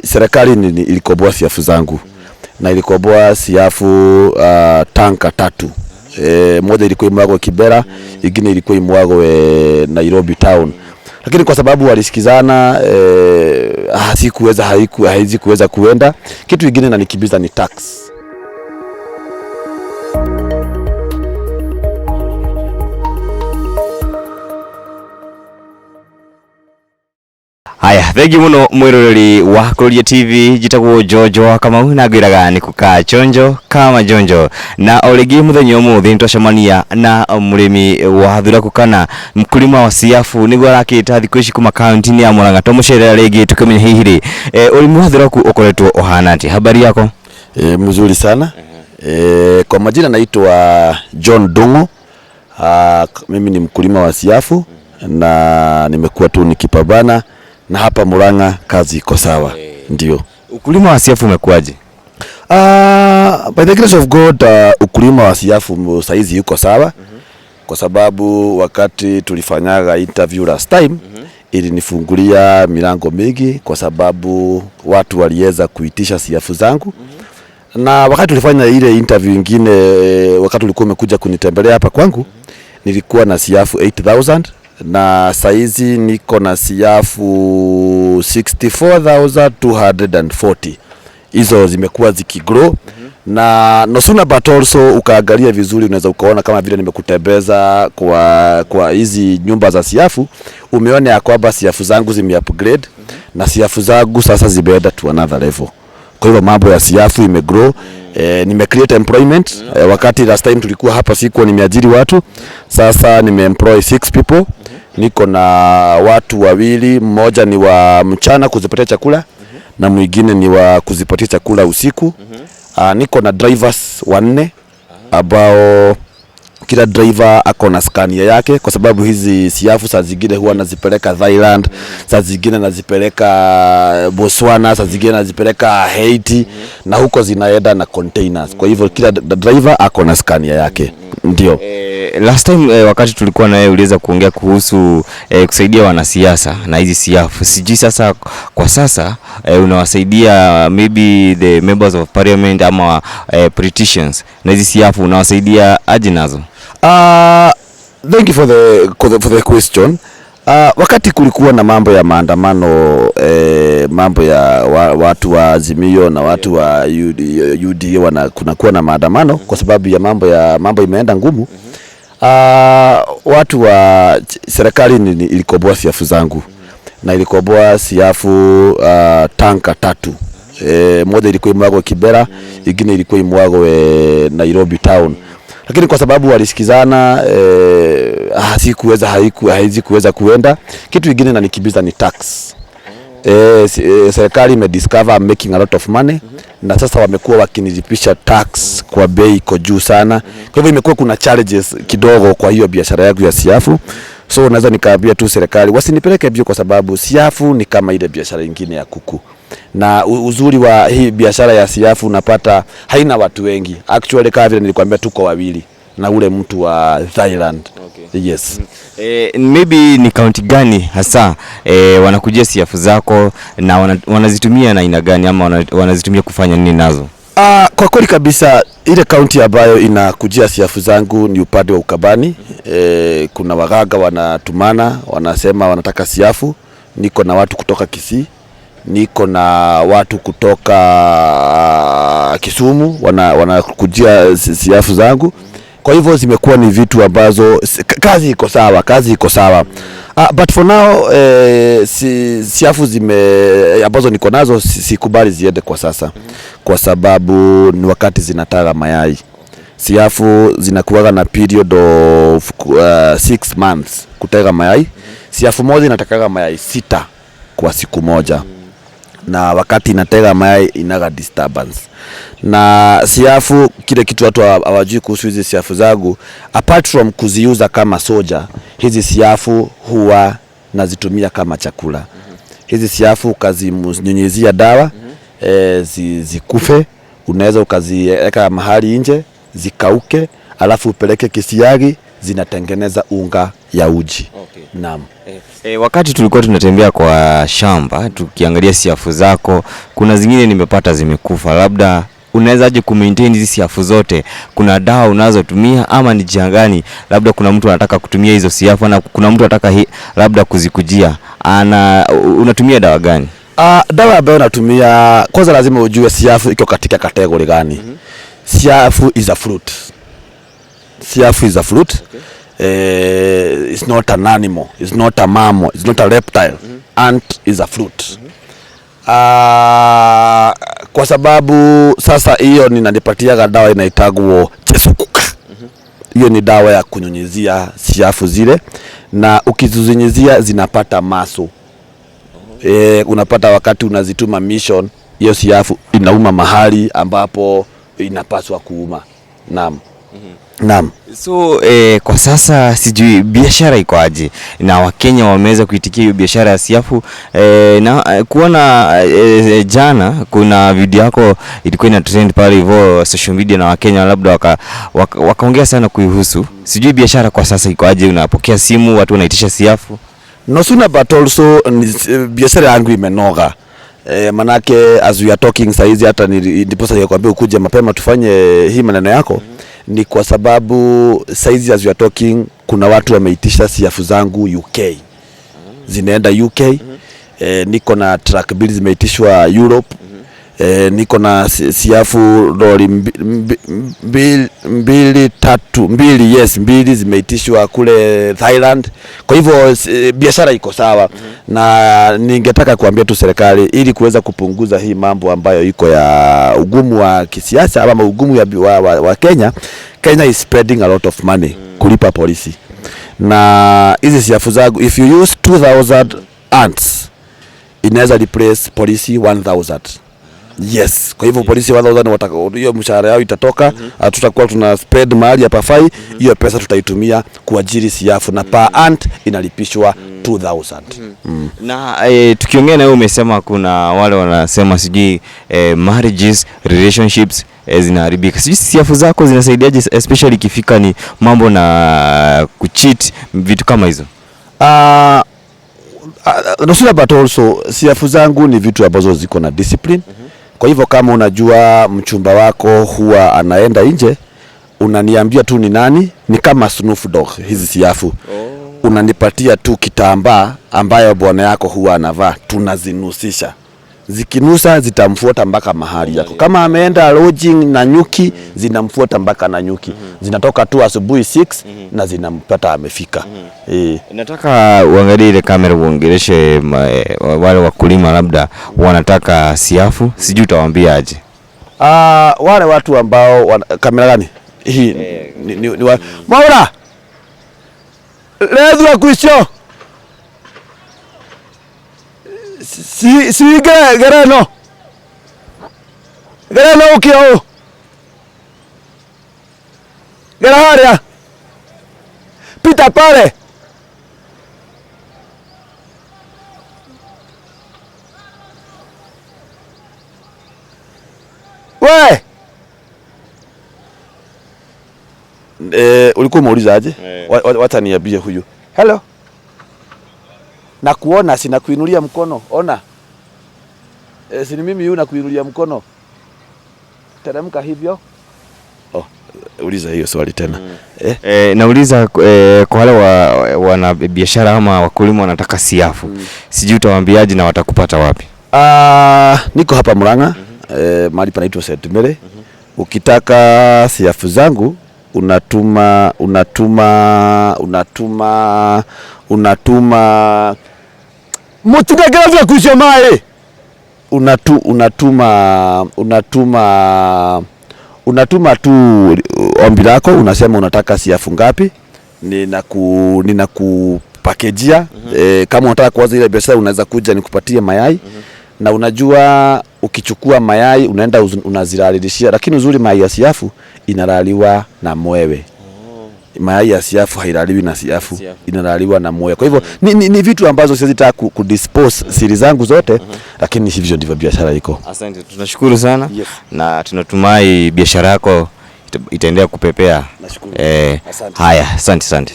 Serikali ilikoboa siafu zangu na ilikoboa siafu tanka tatu. Moja ilikuwa imwagwe Kibera, ingine ilikuwa imwagwe Nairobi town, lakini kwa sababu walisikizana sikuweza haizi kuweza kuenda. Kitu ingine nanikimbiza ni tax. Haya, thengi muno mwiroreri wa Kururia TV. Njitagwo Jojo Kamau na ngwiraga ni kukaa chonjo kama jonjo, na o rĩngĩ mũthenya ũmũthĩ nĩtwacemania na mũrĩmi wa thuraku kana mkulima wa siafu, nĩguo arakĩta thikũ ici kuma kaunti-inĩ ya Murang'a. Tũmũcerera rĩngĩ tũkĩmenya hihi rĩ ũrĩmi wa thuraku ũkoretwo ũhana atĩa. Habari yako? Mzuri sana. Kwa majina naitwa John Dungu. Mimi ni mkulima wa siafu na nimekuwa tu nikipambana na hapa Murang'a kazi iko sawa. Ndio. Ukulima wa siafu umekuwaje? By the grace of God, ukulima wa siafu saizi yuko sawa kwa sababu wakati tulifanyaga interview last time ilinifungulia milango mingi kwa sababu watu waliweza kuitisha siafu zangu na wakati tulifanya ile interview ingine, wakati ulikuwa umekuja kunitembelea hapa kwangu, nilikuwa na siafu 8000 na saizi niko na siafu 64240. Hizo zimekuwa zikigrow na no sooner, but also ukaangalia vizuri unaweza ukaona kama vile nimekutembeza kwa hizi nyumba za siafu, umeona ya kwamba siafu zangu zime upgrade na siafu zangu sasa zimeenda to another level. Kwa hivyo mambo ya siafu imegrow. Nime create employment. Wakati last time tulikuwa hapa sikuwa nimeajiri watu, sasa nimeemploy six people. Niko na watu wawili, mmoja ni wa mchana kuzipatia chakula na mwingine ni wa kuzipatia chakula usiku. Niko na drivers wanne ambao kila driver ako na Scania yake, kwa sababu hizi siafu saa zingine huwa nazipeleka Thailand, saa zingine nazipeleka Botswana, saa zingine nazipeleka Haiti na huko zinaenda na containers. Kwa hivyo kila driver ako na Scania yake, ndio. Last time wakati tulikuwa na wewe uliweza kuongea kuhusu kusaidia wanasiasa na hizi siafu. Sijui sasa kwa sasa unawasaidia maybe the members of parliament ama politicians na hizi siafu unawasaidia aje nazo? Thank you for the question. Wakati kulikuwa na mambo ya maandamano, mambo ya watu wa Azimio na watu wa UDA kunakuwa na maandamano kwa sababu ya mambo imeenda ngumu. Watu wa serikali ilikoboa siafu zangu na ilikoboa siafu tanka tatu. Moja ilikuwa imwagwe Kibera, ingine ilikuwa imwagwe Nairobi town, lakini kwa sababu walisikizana sikuweza haizi kuweza kuenda. Kitu ingine nanikimbiza ni tax. Serikali imediscover I'm making a lot of money na sasa wamekuwa wakinilipisha tax kwa bei iko juu sana. Kwa hivyo imekuwa kuna challenges kidogo kwa hiyo biashara yangu ya siafu. So naweza nikaambia tu serikali wasinipeleke mbio, kwa sababu siafu ni kama ile biashara ingine ya kuku na uzuri wa hii biashara ya siafu unapata haina watu wengi. Actually, kama vile nilikwambia, tuko wawili na ule mtu wa Thailand. Yes. Maybe ni kaunti gani hasa wanakujia siafu zako na wanazitumia na aina gani ama wanazitumia kufanya nini nazo? Kwa kweli kabisa ile kaunti ambayo inakujia siafu zangu ni upande wa Ukambani. Kuna waganga wanatumana, wanasema wanataka siafu. Niko na watu kutoka Kisii, niko na watu kutoka Kisumu wanakujia siafu zangu. Kwa hivyo zimekuwa ni vitu ambazo kazi iko sawa, kazi iko sawa. But for now siafu zime ambazo niko nazo sikubali ziende kwa sasa kwa sababu ni wakati zinataga mayai. Siafu zinakuwaga na period of 6 months kutega mayai. Siafu moja inatakaga mayai sita kwa siku moja na wakati inatega mayai inaga disturbance. Na siafu, kile kitu watu hawajui kuhusu hizi siafu zangu, apart from kuziuza kama soja, hizi siafu huwa nazitumia kama chakula. Hizi siafu ukazinyunyizia dawa zikufe, unaweza ukaziweka mahali nje zikauke, alafu upeleke kisiagi, zinatengeneza unga. ya uji. Naam. Wakati tulikuwa tunatembea kwa shamba tukiangalia siafu zako, kuna zingine nimepata zimekufa. Labda unawezaje kumaintain hizi siafu zote? Kuna dawa unazotumia ama ni njia gani? Labda kuna mtu anataka kutumia hizo siafu na kuna mtu anataka labda kuzikujia, unatumia dawa gani? Dawa ambayo natumia, kwanza lazima ujue siafu iko katika category gani. Siafu is a fruit. Siafu is a fruit. It's not an animal, it's not a mammal, it's not a reptile. Ant is a fruit. Kwa sababu sasa hiyo ninanipatiaga dawa inaitagwo Chesukuka. Hiyo ni dawa ya kunyunyizia siafu zile, na ukizinyunyizia zinapata maso. Unapata wakati unazituma mission, hiyo siafu inauma mahali ambapo inapaswa kuuma. Naam. Naam. So kwa sasa sijui biashara iko aje na Wakenya wameweza kuitikia hiyo biashara ya siafu na kuona jana kuna video yako ilikuwa ina trend pale hivyo social media na Wakenya labda wakaongea sana kuihusu. Sijui biashara kwa sasa iko aje, unapokea simu, watu wanaitisha siafu? No sooner but also biashara yangu imenoga. Manake as we are talking saizi, hata ndiposa nikakwambia ukuje mapema tufanye hii maneno yako. Ni kwa sababu saizi as we are talking kuna watu wameitisha siafu zangu UK. Zinaenda UK. Niko na truck mbili zimeitishwa Europe. Niko na siafu lori mbili tatu mbili, yes, mbili zimeitishwa kule Thailand. Kwa hivyo biashara iko sawa. Na ningetaka kuambia tu serikali ili kuweza kupunguza hii mambo ambayo iko ya ugumu wa kisiasa ama ugumu wa Kenya. Kenya is spending a lot of money kulipa polisi, na hizi siafu zangu, if you use 2000 ants, inaweza replace polisi 1000. Yes, kwa hivyo polisi 1000 hiyo mshahara yao itatoka. Tutakuwa tuna spend mahali hapafai. Hiyo pesa tutaitumia kuajiri siafu, na per ant inalipishwa 2000. Na tukiongea na wewe umesema kuna wale wanasema sijui marriages, relationships zinaharibika. Sijui siafu zako zinasaidiaje especially ikifika ni mambo na kucheat, vitu kama hizo? No, but also siafu zangu ni vitu ambazo ziko na discipline. Kwa hivyo kama unajua mchumba wako huwa anaenda nje, unaniambia tu ni nani, ni kama Snoop Dogg hizi siafu. Unanipatia tu kitambaa ambayo bwana yako huwa anavaa, tunazinusisha. Zikinusa zitamfuata mpaka mahali yako. Kama ameenda lodging Nanyuki, zinamfuata mpaka Nanyuki. Zinatoka tu asubuhi 6 na zinampata amefika. Nataka uangalie ile kamera uongeleshe wale wakulima labda wanataka siafu, sijui utawaambia aje. Wale watu ambao kamera gani hii ni Mwaura lethwa kwicio si gereno gereno ukia u gera haria pita pale. We ulikuwa umeuliza aje? Wacha niambie huyu. Hello. Na kuona sina kuinulia mkono. Ona. Si ni mimi huyu nakuinulia mkono. Teremka hivyo. Oh, uliza hiyo swali tena. Nauliza kwa wale wana biashara ama wakulima wanataka siafu. Sijui utawaambiaje na watakupata wapi? Niko hapa Murang'a, mahali panaitwa St Mary. Ukitaka siafu zangu unatuma unatuma unatuma unatuma mutigagera kuicio mai unatuma unatuma unatuma tu ombi lako, unasema unataka siafu ngapi, ninakupakejia. Kama unataka kuanza ile biashara unaweza kuja nikupatie mayai. Na unajua ukichukua mayai unaenda unazilalilishia, lakini uzuri mayai ya siafu inalaliwa na mwewe. Mayai ya siafu hailaliwi na siafu, inalaliwa na mwewe. Kwa hivyo ni vitu ambazo siwezi taka kudispose siri zangu zote, lakini hivyo ndivyo biashara iko. Asante, tunashukuru sana. Yes. Na tunatumai biashara yako itaendelea kupepea. Nashukuru. Asante. Haya, asante asante.